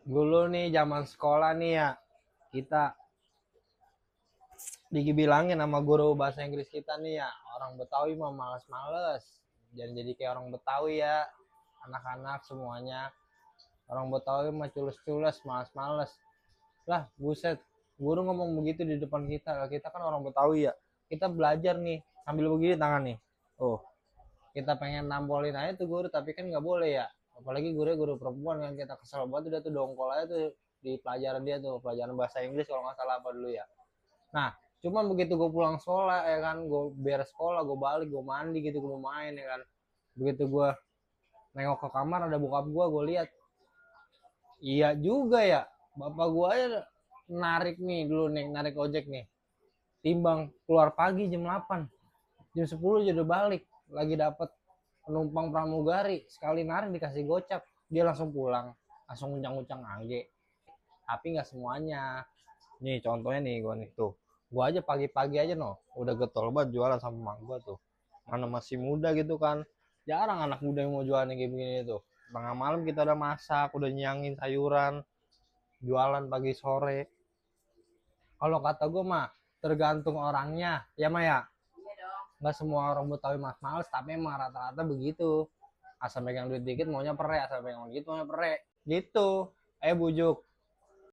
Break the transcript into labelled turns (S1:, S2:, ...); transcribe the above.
S1: Dulu nih zaman sekolah nih ya, kita dibilangin sama guru bahasa Inggris kita nih ya, orang Betawi mah males-males. Jangan jadi kayak orang Betawi ya, anak-anak semuanya. Orang Betawi mah culus-culus, males-males. Lah, buset. Guru ngomong begitu di depan kita. Kita kan orang Betawi ya. Kita belajar nih sambil begini tangan nih. Oh, kita pengen nampolin aja tuh guru, tapi kan nggak boleh ya. Apalagi guru perempuan kan, kita kesel banget udah tuh dongkol aja tuh di pelajaran dia tuh, pelajaran bahasa Inggris kalau nggak salah apa dulu ya. Nah, cuman begitu gue pulang sekolah ya kan, gue beres sekolah, gue balik, gue mandi gitu, gue mau main ya kan. Begitu gue nengok ke kamar ada bokap gue lihat, iya juga ya, bapak gue aja narik nih dulu nih, narik ojek nih. Timbang keluar pagi jam 8, jam 10 jadi balik, lagi dapat penumpang pramugari, sekali narik dikasih gocap, dia langsung pulang, langsung uncang-uncang angge. Tapi nggak semuanya. Nih contohnya nih gue nih tuh. Gua aja pagi-pagi aja no, udah getol banget jualan sama mak gua tuh. Mana masih muda gitu kan. Jarang anak muda yang mau jualan kayak begini tuh. Tengah malam kita udah masak, udah nyangin sayuran, jualan pagi sore. Kalau kata gua mah tergantung orangnya, ya Maya. Nggak semua orang Betawi mas males, tapi emang rata-rata begitu. Asal megang duit dikit maunya pere, asal megang duit maunya pere. Gitu. Bujuk.